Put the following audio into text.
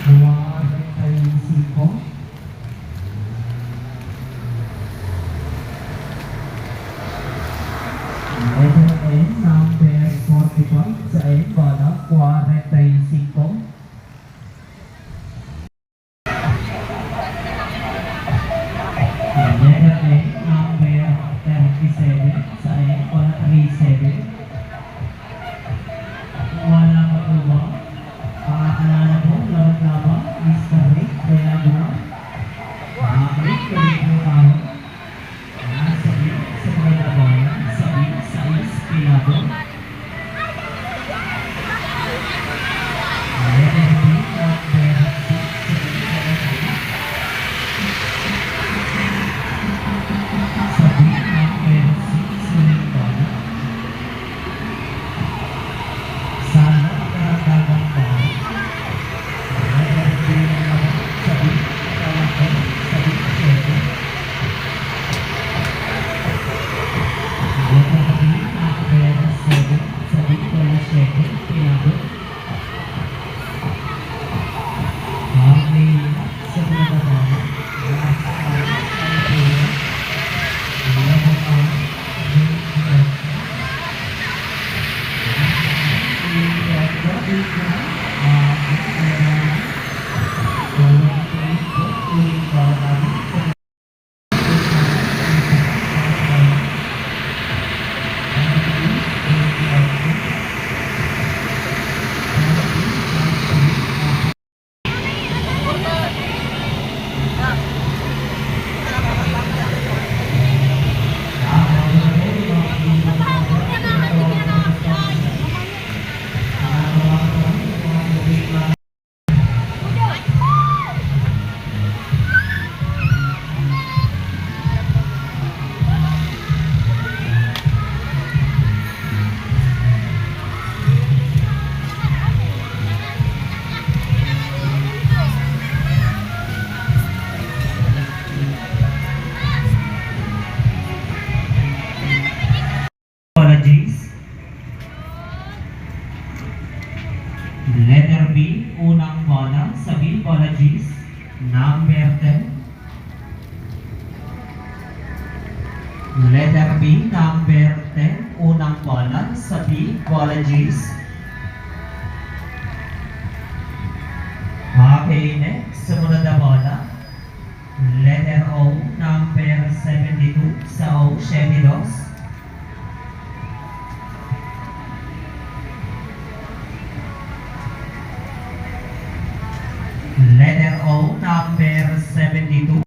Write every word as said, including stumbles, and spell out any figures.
Cuarenta y cinco. Letter N, number forty-five, sa N, bola, cuarenta y cinco. Letter N, number thirty-seven, sa N, bola, three seven. Wala matubang. Pakakilala ko, Lord Labang, Mister Rick Dela Gua. Okay, tuloy po tayo. Nasa B, sa mga bola, sa B, sais, pinabot. Letter B, number six, sa mga bola. Sa B, number six, sa mga bola. Sala, Karatagan, Baro. Sabi, Kalakay, sabi, Siyete. Letter B, number seven, sabi, Siyete, pinabot. Okay. Apologies. Letter B, unang bola, sa B, apologies. Number ten. Letter B, number ten, unang bola, sa B, apologies. Okay, next, sumunod na bola. Letter O, number seventy-two, sa O, siyete dos. Letter O, number seventy-two,